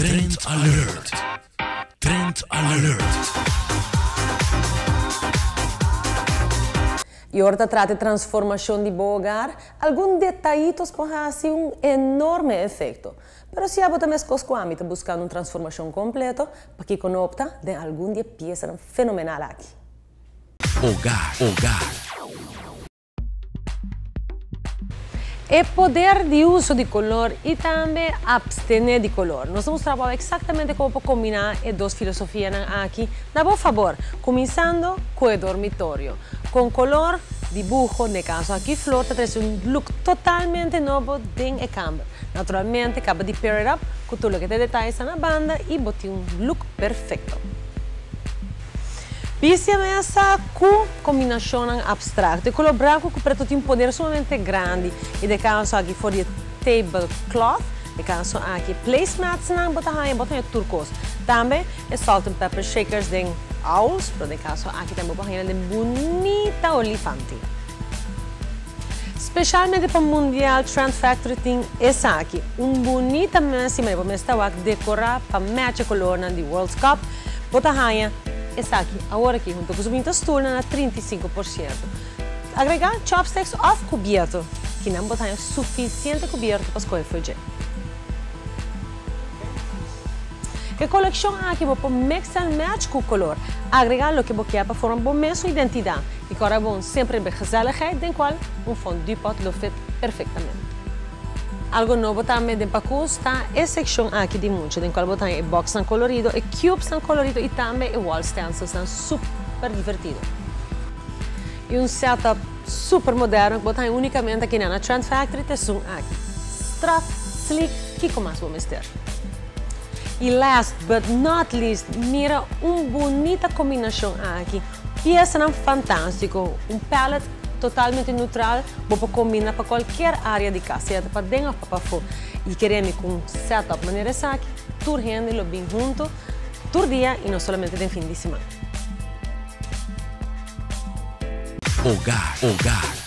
Trend Alert! Trend Alert! Y ora ta trata e transformacion di bo hogar, algun detayitos por haci un enorme efecto. Pero si abo ta mescos cu ami ta buscando un transformacion completo, pakico no opta den algun di e piesanan fenomenal aki? Hogar, hogar. E poder di uso di color y tambe abstene di color. Nos ta mustra bo exactamente como por combina e dos filosofianan aki na bo fabor, cuminsando cu e dormitorio. Con color, dibuho, den e caso aki flor, ta trece un look totalmente nobo den e camber. Naturalmente caba di pair it up cu tur loke ta e detayesnan na banda y bo tin un look perfecto. Bisti a mesa ku kombinashonnan abstrakto. E kolor branku ku pretu tin poder sumamente grandi i den kaso aki for di e table cloth, den kaso aki e placematsnan bo ta haña bo ta haña tur kos. Tambe e salt and pepper shakers den owls, pero den kaso aki tambe bo por haña nan den bunita olifanti. Specialmente pa Mundial Trend Factory tin esaki, un bunita mes y manera bo mes ta wak decora pa match e colornan di World Cup, bo ta haña esaki awor aki hunto cu su bunita stoelnan na 35%. Agrega chopsticks of cubierto, kinan bo ta haña suficiente cubierto pa scoge for dje. E coleccion aki bo por mix and match cu color, agrega loke bo kier pa forma bo mesun identidad y cora bon semper riba e gezelligheid den cual un fondue pot lo fit perfectamente. Algo nobo tambe den Pacus ta e seccion aki di mucha den cual bo ta haña e boxnan colorido, e cubesnan colorido y tambe e wall stencilsnan super divertido. Y un setup super moderno cu bo ta haña unicamente aki na Trend Factory ta esun aki. Strak, sleek, kico mas bo mester? Y last but not least, mira un bunita combinacion aki. Piesanan fantastico, un palette totalmente neutral, bo por combina pa cualkier area di cas, sea ta paden of pa pafo. Y kere mi cu un setup manera esaki, tur hende lo bin hunto tur dia y no solamente den fin di siman. Hogar, hogar.